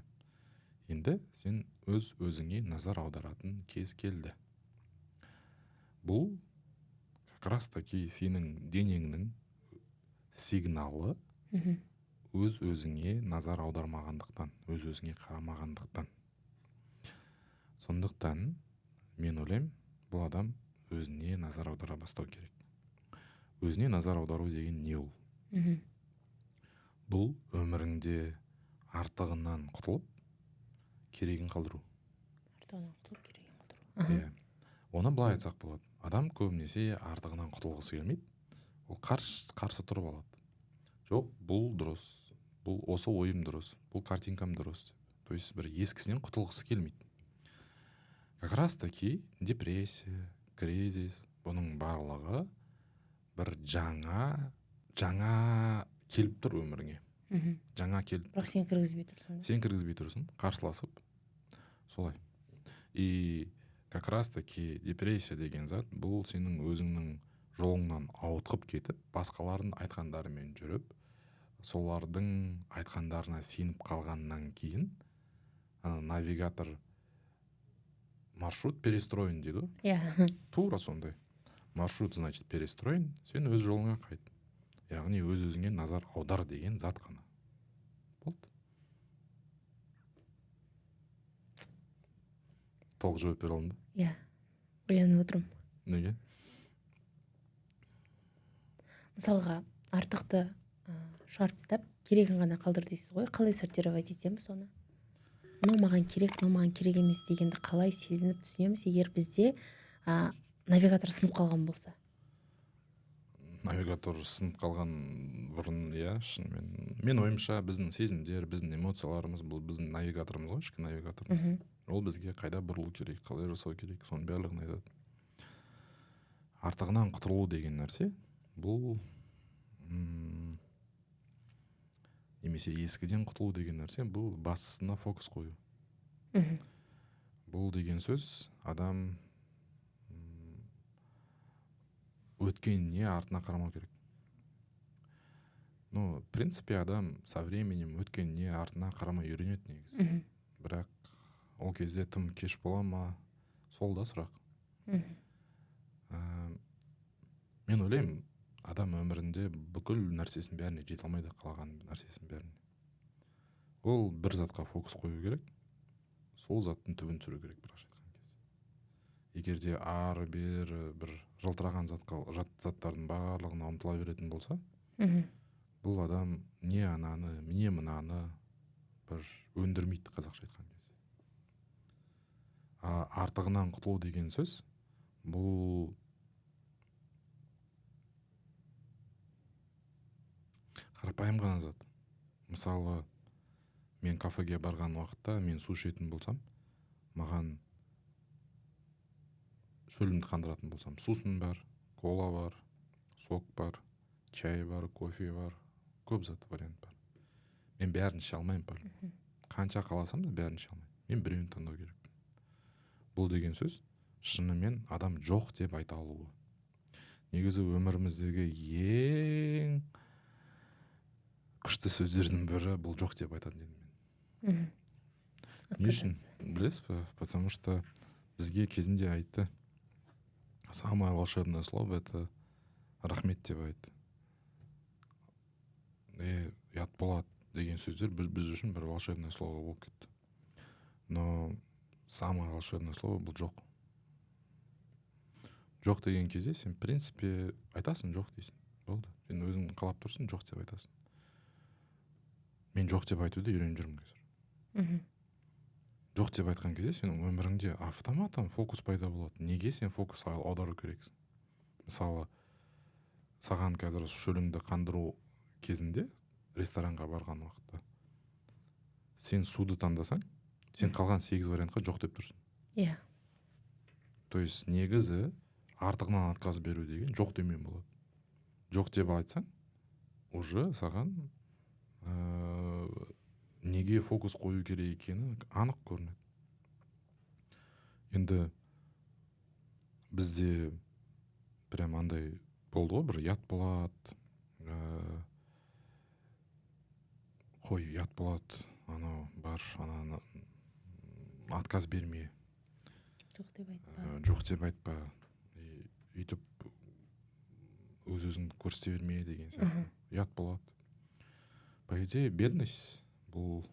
Енді сен өз өзіңе назар аударатын кез келді. Бұл как раз таки сенің денеңнің сигналы өз өзіңе назар аудармағандықтан, өз өзіңе қарамағандықтан. Сондықтан мен ойлаймын, бұл адам өзіне назар аудара бастау керек. Өзіне назар аудару деген не ол? Бұл өміріңде артығынан құтылып, керегін қалдыру. Артығынан құтылып, керегін қалдыру. Иә, оны былай айтсақ болады: адам көбінесе артығынан құтылғысы келмейді, ол қарсы тұрып алады. Жоқ, бұл дұрыс, бұл осы ойым дұрыс, бұл картинкам дұрыс. То есть бір ескісінен құтылғысы келмейді. Как раз таки депрессия, кризис, бұның барлығы бір жаңа келіп тұр өміріңе. Жаңа келіп Бірақ сен кіргізбей тұрсың да. Сен кіргізбей тұрсың, қарсыласып солай. И как раз таки депрессия деген зат бұл сенің өзіңнің жолыңнан ауытқып кетіп, басқалардың айтқандарымен жүріп, солардың айтқандарына сеніп қалғаннан кейін, ана навигатор «маршрут перестроен» дейді ғой. Тура сондай. Маршрут, значит, перестроен, сен өз жолыңа қайт, яғни өз өзіңе назар аудар деген зат қана болды. Толық жауап бере алдым ба? Иә, ойланып отырмын. Неге? Мысалға, артықты Шығарып тастап, керегін ғана қалдыр дейсіз ғой. Қалай сортировать етеміз оны? Мынау маған керек, мынау маған керек емес дегенді қалай сезініп түсінеміз, егер бізде навигатор сынып қалған болса? Навигатор сынып қалған бұрын, иә, шынымен. Мен ойымша, біздің сезімдер, біздің эмоцияларымыз — бұл біздің навигаторымыз ғой, ішкі навигаторымыз. Ол бізге қайда бұрылу керек, қалай жасау керек, соның барлығын айтады. Артығынан құтылу деген нәрсе бұл немесе ескіден құтылу деген нәрсе — бұл бастысына фокус қою. Бұл деген сөз — адам өткеніне, артына қарамау керек. Ну, в принципе, адам со временем өткеніне, артына қарамай үйренеді негізі. Бірақ ол кезде тым кеш бола ма, сол да сұрақ. Мен ойлаймын, адам өмірінде бүкіл нәрсесін, бәріне жете алмайды, қалаған нәрсесін бәріне. Ол бір затқа фокус қою керек, сол заттың түбін түсіру керек. Бірақша айтқан кезде, егер де ары бері бір жылтыраған затқа, заттардың барлығына ұмтыла беретін болса, бұл адам не ананы, не мынаны бір өндірмейді, қазақша айтқан кезде. А артығынан құтылу деген сөз — бұл қарапайым ғана зат. Мысалы, мен кафеге барған уақытта мен су ішетін болсам, маған шөлімді қандыратын болсам, сусын бар, кола бар, сок бар, чай бар, кофе бар, көп зат, вариант бар. Мен бәрін іше алмаймын по Қанша қаласам да, бәрін іше алмаймын. Мен біреуін таңдау керекпін. Бұл деген сөз — шынымен адам жоқ деп айта алуы. Негізі өміріміздегі ең күшті сөздердің бірі бұл жоқ деп айтатын едім мен. Не үшін? Отказаться. Білесіз бе? Потому что бізге кезінде айтты: самое волшебное слово — это рахмет деп айтты, е, ұят болады деген сөздер біз үшін бір волшебное слово болып кетті. Но самое волшебное слово — бұл жоқ. Жоқ деген кезде сен, в принципе, айтасың, жоқ дейсің, болды. Сен өзің қалап тұрсың, жоқ деп айтасың. Мен жоқ деп айтуды үйреніп жүрмін қазір. Жоқ деп айтқан кезде сенің өміріңде автоматом фокус пайда болады. Неге сен фокус аудару керексің? Мысалы, саған қазір шөліңді қандыру кезінде ресторанға барған уақытта сен суды таңдасаң, сен қалған сегіз вариантқа жоқ деп тұрсың. То есть негізі артығынан отказ беру деген жоқ деумен болады. Жоқ деп айтсаң, уже саған неге фокус қою керек екені анық көрінеді. Енді бізде прям андай болды ғой, бір ұят болады, қой, ұят болады, анау бар, ананы отказ берме. Жоқ деп айтпа. Жоқ деп айтпа. И өйтіп өз өзіңді көрсете берме деген сияқты. Ұят болады. По идее, бедность бұл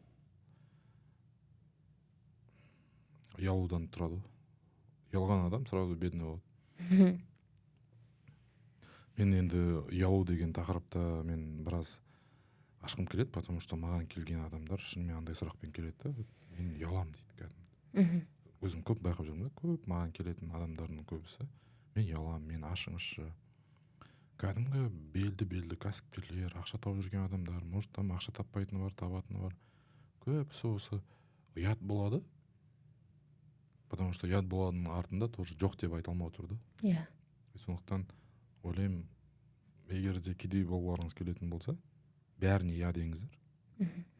ұялудан тұрады ғой. Ұялған адам сразу бедный болады. Мен енді ұялу деген тақырыпта мен біраз ашқым келеді, потому что маған келген адамдар шынымен андай сұрақпен келеді да: мен ұяламын дейді кәдімгі. Өзім көп байқап жүрмін да, көп маған келетін адамдардың көбісі: мен ұяламын, мен ашыңызшы. Кәдімгі белді белді кәсіпкерлер, ақша тауып жүрген адамдар, может, там ақша таппайтыны бар, табатыны бар, көбісі осы ұят болады, потому что ұят боладының артында тоже жоқ деп айта алмау тұр да. Сондықтан ойлаймын, егер де кедей болғыларыңыз келетін болса, бәріне иә деңіздер.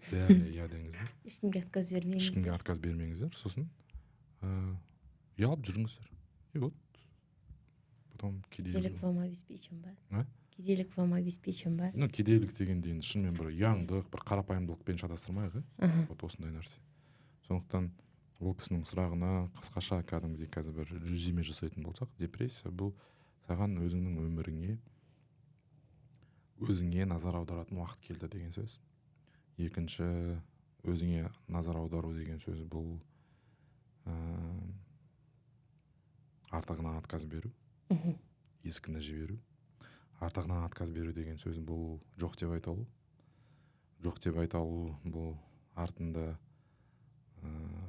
Бәріне иә деңіздер. Ешкімге отказ бермеңіздер. Ешкімге отказ бермеңіздер. Сосын ұялып жүріңіздер, и вот потом кедей. Кедейлік вам обеспечен ба? А? Кедейлік вам обеспечен ба? Ну, кедейлік дегенде енді шынымен бір ұяңдық, бір қарапайымдылықпен шатастырмайық, иә. Вот осындай нәрсе. Сондықтан ол кісінің сұрағына қысқаша, кәдімгідей қазір бір резюме жасайтын болсақ, депрессия — бұл саған өзіңнің өміріңе, өзіңе назар аударатын уақыт келді деген сөз. Екінші, өзіңе назар аудару деген сөз — бұл артығына отказ беру, ескіні жіберу. Артығынан отказ беру деген сөз бұл жоқ деп айта алу. Жоқ деп айта алу бұл артында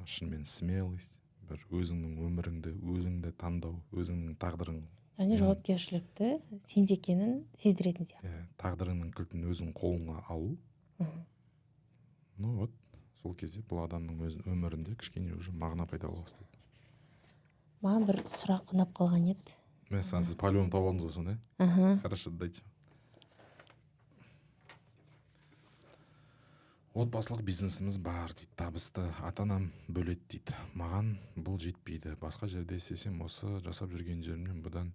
шынымен смелость, бір өзіңнің өміріңді өзіңді таңдау, өзіңнің тағдырың. Яғни жауапкершілікті сенде екенін сездіретін сияқты. Иә, тағдырыңның кілтін өзің қолыңа алу. Ну вот, сол кезде бұл адамның өз өмірінде кішкене уже мағына пайда бола бастайды. Маған бір сұрақ ұнап қалған еді. Мәссаған, сіз по-любому тауып алдыңыз ғой соны, иә? Аха. Хорошо, дайте. Отбасылық бизнесіміз бар дейді, табысты ата-анам бөледі дейді. Маған бұл жетпейді. Басқа жерде істесем, осы жасап жүрген жерімнен бұдан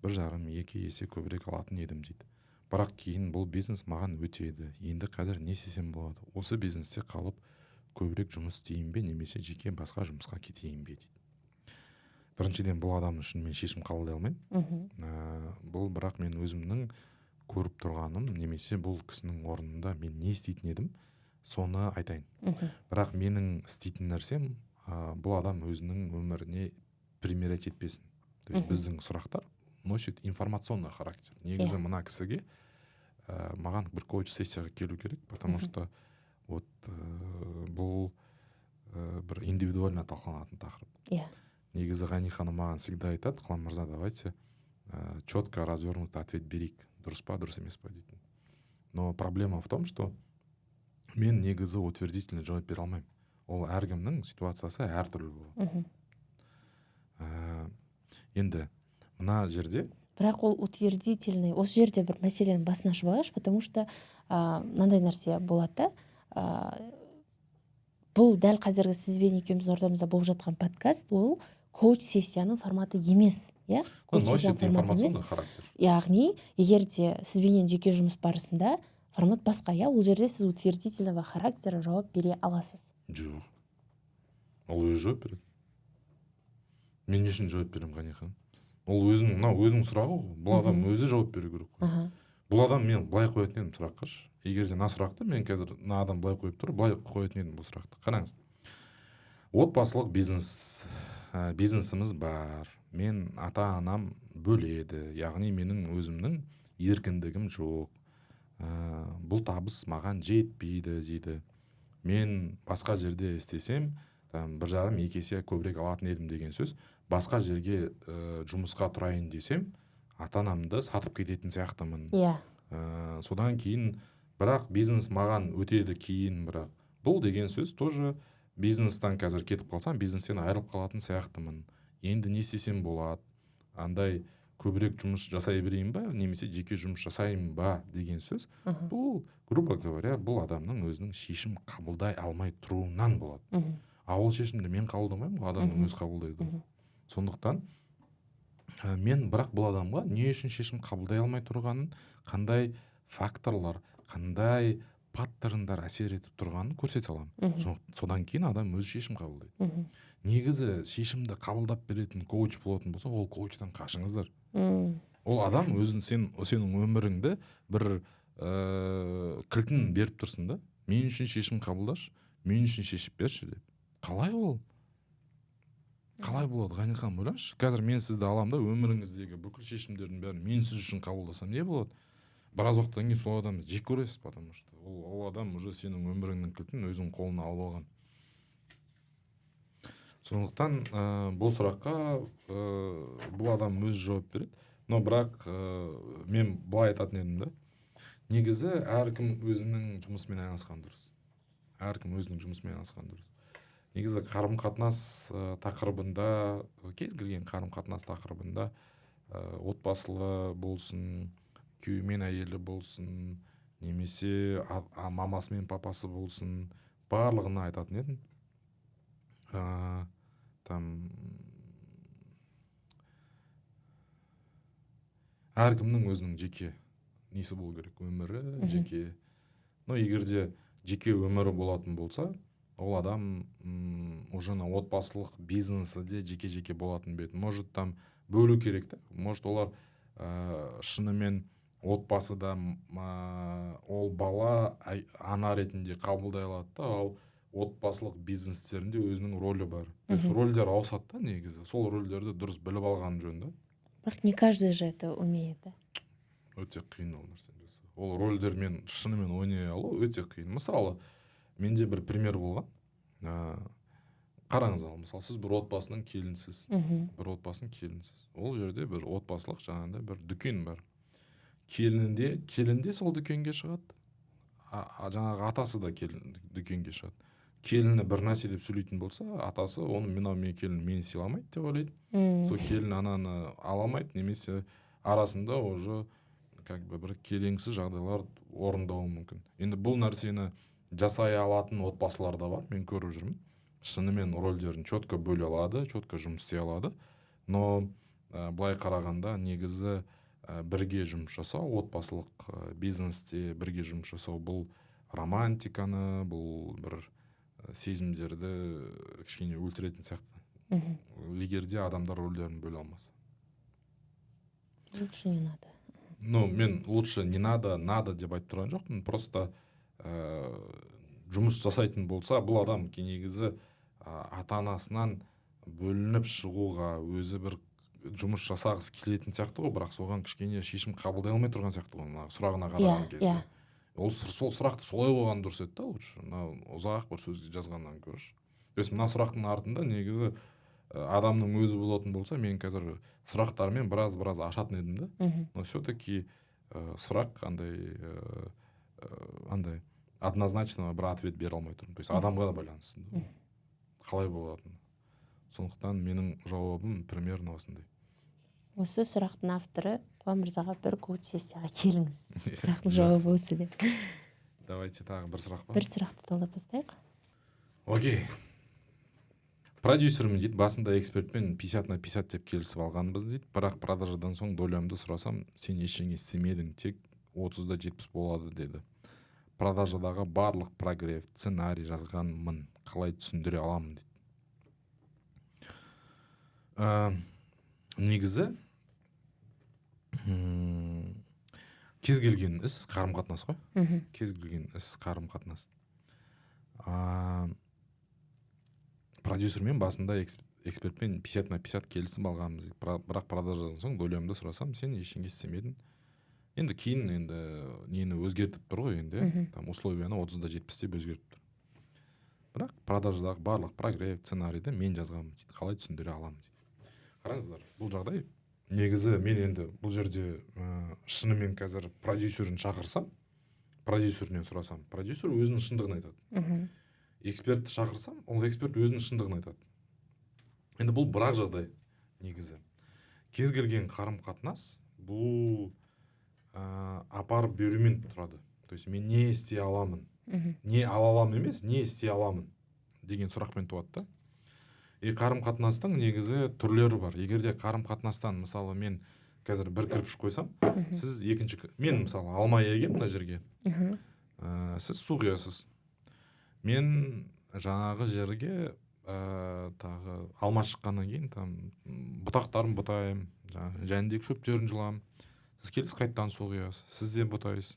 1,5-2 есе көбірек алатын едім дейді. Бірақ кейін бұл бизнес маған өтеді. Енді қазір не істесем болады? Осы бизнесте қалып көбірек жұмыс істейін бе, немесе жеке басқа жұмысқа кетейін бе дейді. Біріншіден, бұл адам үшін мен шешім қабылдай алмаймын. Бұл бірақ мен өзімнің көріп тұрғаным, немесе бұл кісінің орнында мен не істейтін едім, соны айтайын. Бірақ менің істейтін нәрсем, бұл адам өзінің өміріне примерять етпесін. То есть біздің сұрақтар носит информационный характер. Негізі мына кісіге маған бір коуч сессияға келу керек, потому что вот бұл бір индивидуально талқыланатын тақырып. Негізі Ғани ханым маған всегда айтады: Құлан мырза, давайте четко развернутый ответ берейік, дұрыс па, дұрыс емес па дейтін. Но проблема в том, что мен негізі утвердительный жауап бере алмаймын. Ол әркімнің ситуациясы әртүрлі болады. Енді мына жерде бірақ ол утвердительный, осы жерде бір мәселенің басын ашып алайықшы, потому что мынандай нәрсе болады да, бұл дәл қазіргі сізбен екеуміздің ортамызда болып жатқан подкаст ол коуч сессияның форматы емес, иә? Носит информационный характер. Яғни егер де сізбенен жеке жұмыс барысында формат басқа, иә, ол жерде сіз утвердительного характера жауап бере аласыз. Жоқ, ол өзі жауап береді. Мен не үшін жауап беремін, Ғани ханым? Ол өзінің, мынау өзінің сұрағы ғой. Бұл адам өзі жауап беру керек қой. Бұл адам, мен былай қоятын едім сұраққа. Егер де мына сұрақты мен қазір мына адам былай қойып тұр, былай қоятын едім бұл сұрақты. Қараңыз, отбасылық бизнес, бизнесіміз бар. Мен ата-анам бөледі, яғни менің өзімнің еркіндігім жоқ. Бұл табыс маған жетпейді дейді. Мен басқа жерде істесем, там 1,5-2 есе көбірек алатын едім деген сөз. Басқа жерге жұмысқа тұрайын десем, ата-анамды сатып кететін сияқтымын. Иә. Содан кейін бірақ бизнес маған өтеді кейін, бірақ бұл деген сөз тоже бизнестан қазір кетіп қалсам, бизнестен айырылып қалатын сияқтымын. Енді не істесем болады? Андай көбірек жұмыс жасай берейін ба, немесе жеке жұмыс жасайын ба деген сөз. Бұл, грубо говоря, бұл адамның өзінің шешім қабылдай алмай тұруынан болады. А ол шешімді мен қабылдамаймын ғой, адамның өзі қабылдайды. Сондықтан мен бірақ бұл адамға не үшін шешім қабылдай алмай тұрғанын, қандай факторлар, қандай паттерндар әсер етіп тұрғанын көрсете аламын. Содан кейін адам өзі шешім қабылдайды. Негізі шешімді қабылдап беретін коуч болатын болса, ол коучтан қашыңыздар. Ол адам өзін, сенің өміріңді бір кілтін беріп тұрсын да, мен үшін шешім қабылдашы, мен үшін шешіп берші деп. Қалай ол? Қалай болады, Ғани ханым, ойлаңызшы. Қазір мен сізді аламын да, өміріңіздегі бүкіл шешімдердің бәрін мен сіз үшін қабылдасам не болады? Біраз уақыттан кейін сол адамды жек көресіз, потому что ол адам уже сенің өміріңнің кілтін өзінің қолына алып алған. Сондықтан бұл сұраққа бұл адам өзі жауап береді. Но бірақ мен былай айтатын едім да. Негізі әркім өзінің жұмысымен айналысқан дұрыс. Әркім өзінің жұмысымен айналысқан дұрыс. Негізі қарым-қатынас тақырыбында, кез келген қарым-қатынас тақырыбында, отбасылы болсын, күйеуі мен әйелі болсын, немесе мамасы мен папасы болсын, барлығына айтатын едім. Там әркімнің өзінің жеке несі болу керек, өмірі, жеке. Но егер де жеке өмірі болатын болса, ол адам уже на отбасылық бизнесі де жеке-жеке болатын бет. Может, там бөлу керек та. Может, олар шынымен отбасыда ол бала ана ретінде қабылдай алады да, ал отбасылық бизнестерінде өзінің рөлі бар. То есть рөлдер ауысады да негізі. Сол рөлдерді дұрыс біліп алған жөн да. Бірақ не каждый же это умеет, да? Өте қиын ол нәрсені жасау. Ол рольдермен шынымен ойнай алу өте қиын. Мысалы, менде бір пример болған. Қараңыз, ал мысалы, сіз бір отбасының келінісіз. Бір отбасының келінісіз. Ол жерде бір отбасылық жаңағындай бір дүкен бар. Келін де сол дүкенге шығады, жаңағы атасы да келін дүкенге шығады. Келіні бір нәрсе деп сөйлейтін болса, атасы оны «мынау менің келінім мені сыйламайды» деп ойлайды. Сол келін ананы ала алмайды немесе арасында уже как бы бір келеңсіз жағдайлар орындауы мүмкін. Енді бұл нәрсені жасай алатын отбасылар да бар, мен көріп жүрмін. Шынымен рольдерін четко бөле алады, четко жұмыс істей алады. Но былай қарағанда, негізі бірге жұмыс жасау, отбасылық бизнесте бірге жұмыс жасау — бұл романтиканы, бұл бір сезімдерді кішкене өлтіретін сияқты, егер де адамдар рольдерін бөле алмаса. Лучше не надо. Ну, мен лучше не надо, надо деп айтып тұрған жоқпын. Просто жұмыс жасайтын болса, бұл адам негізі ата анасынан бөлініп шығуға өзі бір жұмыс жасағысы келетін сияқты ғой, бірақ соған кішкене шешім қабылдай алмай тұрған сияқты ғой мына сұрағына қараған кезде. Ол сол сұрақты солай қойған дұрыс еді да, лучше мына ұзақ бір сөз жазғаннан гөрі. То есть мына сұрақтың артында негізі адамның өзі болатын болса, мен қазір сұрақтармен біраз біраз ашатын едім да. Но все таки сұрақ андай андай однозначно бір ответ бере алмай тұрмын. То есть адамға да байланысты да, қалай болатыны. Сондықтан менің жауабым примерно осындай. Осы сұрақтың авторы Құлан мырзаға бір коуч сессияға келіңіз, сұрақтың жауабы осы деп. Давайте тағы бір сұрақ па? Бір сұрақты талдап тастайық. Окей. Продюсермін дейді. Басында экспертпен 50 на 50 деп келісіп алғанбыз дейді. Бірақ продажадан соң долямды сұрасам, «сен ештеңе істемедің, тек 30 да 70 болады» деді. Продажадағы барлық прогрев, сценарий жазғанмын, қалай түсіндіре аламын дейді. Негізі кез келген іс қарым қатынас қой. Кез келген іс қарым қатынас. Продюсермен басында экспертпен 50 на 50 келісім алғанбыз дейді. Бірақ продажадан соң долямды сұрасам, «сен ештеңе істемедің». Енді кейін енді нені өзгертіп тұр ғой енді, иә, там условияны 30 да 70 деп өзгертіп тұр. Бірақ продажадағы барлық прогрев, сценарийді мен жазғанмын дейді, қалай түсіндіре аламын дейді. Қараңыздар, бұл жағдай негізі мен енді бұл жерде шынымен қазір продюсерін шақырсам, продюсерінен сұрасам, продюсер өзінің шындығын айтады. Экспертті шақырсам, ол эксперт өзінің шындығын айтады. Енді бұл бір ақ жағдай. Негізі кез келген қарым қатынас бұл апарып берумен тұрады. То есть мен не істей аламын, не ала аламын емес, не істей аламын деген сұрақпен туады да. И қарым қатынастың негізі түрлері бар. Егер де қарым қатынастан, мысалы, мен қазір бір кірпіш қойсам, сіз екінші мен, мысалы, алма егемін мына жерге, сіз су құясыз. Мен жаңағы жерге тағы алма шыққаннан кейін там бұтақтарын бұтаймын, жаңағы жәніндегі шөптерін жұламын. Сіз келесіз, қайтадан су құясыз, сіз де бұтайсыз.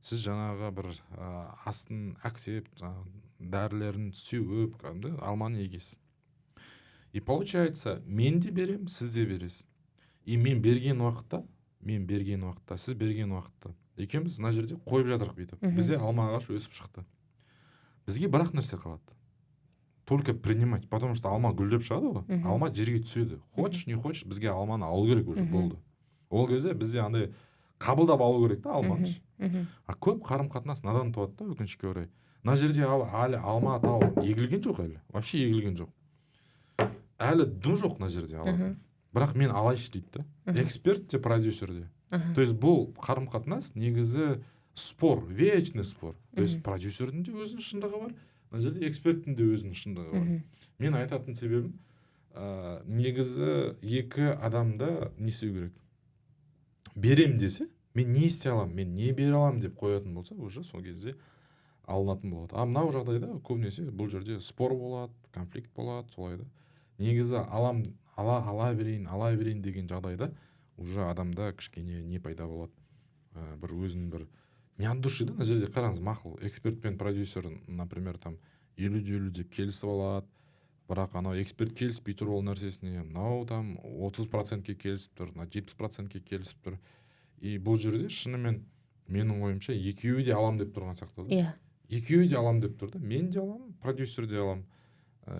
Сіз жаңағы бір астын әктеп, жаңағы дәрілерін сеуіп, кәдімгі алманы егесіз. И получается, мен де беремін, сіз де бересіз. И мен берген уақытта, сіз берген уақытта екеуміз мына жерде қойып жатырық бүйтіп. Бізде алма ағашы өсіп шықты. Бізге бір ақ нәрсе қалады: только принимать, потому что алма гүлдеп шығады ғой. Алма жерге түседі, хочешь не хочешь, бізге алманы алу керек уже. Болды, ол кезде бізде андай қабылдап алу керек та алманы ше. А көп қарым қатынас надан туады да, өкінішке орай. Мына жерде ал, әлі алма тал егілген жоқ, әлі вообще егілген жоқ, әлі дым жоқ мына жерде алатын. Бірақ «мен алайыншы» дейді да, эксперт те, продюсер де. То есть бұл қарым қатынас негізі спор, вечный спор. То есть продюсердің де өзінің шындығы бар мына жерде, эксперттің де өзінің шындығы бар. Мен айтатын себебім, негізі екі адамда не істеу керек? Берем десе, мен не істей аламын, мен не бере аламын деп қоятын болса, уже сол кезде алынатын болады. А мынау жағдайда көбінесе бұл жерде спор болады, конфликт болады солай да. Негізі алам, ала берейін, ала берейін деген жағдайда уже адамда кішкене не пайда болады, бір өзінің бір не от души да. Мына жерде қараңыз, мақұл, эксперт пен продюсер, например, там 50 де 50 деп келісіп алады, бірақ анау эксперт келіспей тұр ол нәрсесіне, мынау там 30%-ке келісіп тұр, мынау 70%-ке келісіп тұр. И бұл жерде шынымен, менің ойымша, екеуі де алам деп тұрған сияқты да. Екеуі де алам деп тұр да: мен де аламын, продюсер де аламын,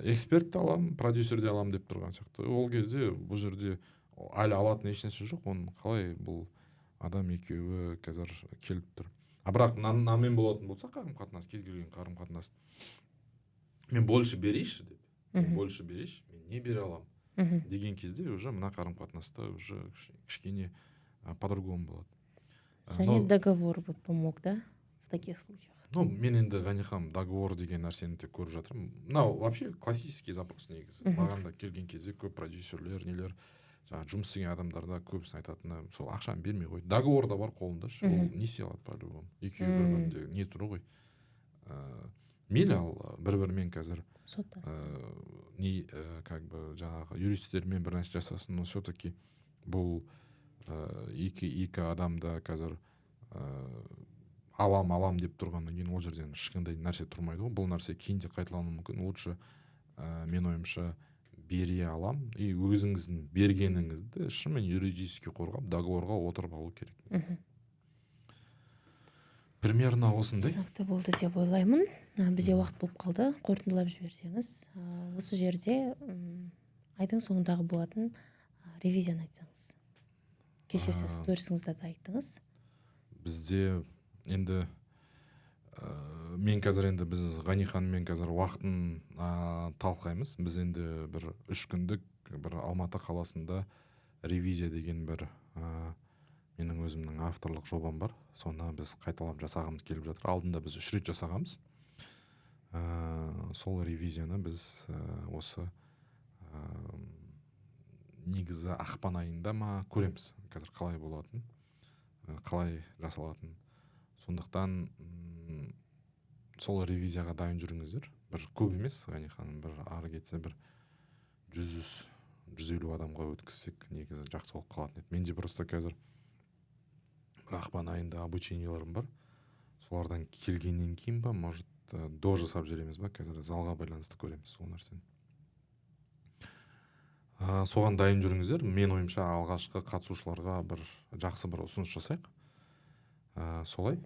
эксперт те аламын, продюсер де аламын деп тұрған сияқты. Ол кезде бұл жерде әлі алатын ешнәрсе жоқ. Оны қалай бұл адам екеуі қазір келіп тұр? А бірақ мынамен болатын болса қарым қатынас, кез келген қарым қатынас, мен больше берейінші деп, мен больше берейінші, мен не бере аламын деген кезде уже мына қарым қатынаста уже кішкене по-другому болады. Және договор бы помог, да, в таких случаях? Ну, мен енді, Ғани ханым, договор деген нәрсені тек көріп жатырмын. Мынау вообще классический запрос негізі. Маған да келген кезде көп продюсерлер, нелер, жаңағы жұмыс істеген адамдар да көбісінің айтатыны сол: ақшаны бермей қойды, договор да бар қолында ше. Ол не істей алады? По любому екеуі бір бірінде не тұр ғой, мейлі, ал бір бірімен қазір Соттасты. Не, как бы жаңағы юристтермен бір нәрсе жасасын, но все таки бұл екі адам да қазір алам, алам деп тұрғаннан кейін, ол жерден ешқандай нәрсе тұрмайды ғой. Бұл нәрсе кейін де қайталануы мүмкін. Лучше, менің ойымша, бере алам и өзіңіздің бергеніңізді шынымен юридически қорғап, договорға отырып алу керек. Примерно осындай. Түсінікті болды деп ойлаймын. Бізде уақыт болып қалды, қорытындылап жіберсеңіз. Осы жерде айдың соңындағы болатын ревизияны айтсаңыз. Кеше сіз сторисіңізде де айттыңыз. Бізде енді мен қазір, енді біз Ғани ханыммен қазір уақытын талқылаймыз. Біз енді бір 3 күндік бір Алматы қаласында ревизия деген бір менің өзімнің авторлық жобам бар. Соны біз қайталап жасағымыз келіп жатыр. Алдында біз үш рет жасағанбыз. Сол ревизияны біз осы негізі ақпан айында ма, көреміз қазір қалай болатын, қалай жасалатын. Сондықтан сол ревизияға дайын жүріңіздер. Бір көп емес, Ғани ханым, бір ары кетсе бір 100, 150 адамға өткізсек, негізі жақсы болып қалатын еді. Менде просто қазір бір ақпан айында обучениеларым бар. Солардан келгеннен кейін ба, может, до жасап жібереміз ба, қазір залға байланысты көреміз сол нәрсені. Соған дайын жүріңіздер. Мен ойымша, алғашқы қатысушыларға бір жақсы бір ұсыныс жасайық. Солай.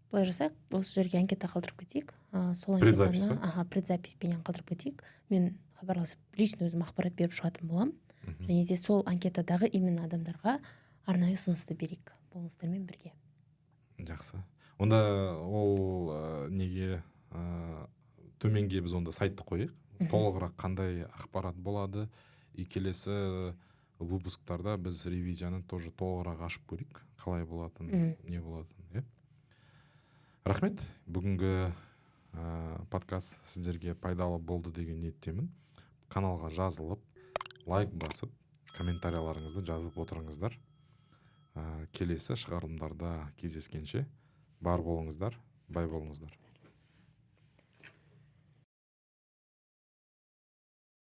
Былай жасайық: осы жерге анкета қалдырып кетейік. Сол Предзапись анкетаны па? Аха, предзаписпенен қалдырып кетейік. Мен хабарласып, лично өзім ақпарат беріп шығатын боламын. Және де сол анкетадағы именно адамдарға арнайы ұсынысты берейік бонустармен бірге. Жақсы, онда ол неге, төменге біз онда сайтты қояйық, толығырақ қандай ақпарат болады. И келесі выпусктарда біз ревизияны тоже толығырақ ашып көрейік, қалай болатын, не болатын, иә. Рахмет, бүгінгі подкаст сіздерге пайдалы болды деген ниеттемін. Каналға жазылып, лайк басып, комментарияларыңызды жазып отырыңыздар. Келесі шығарылымдарда кездескенше бар болыңыздар, бай болыңыздар.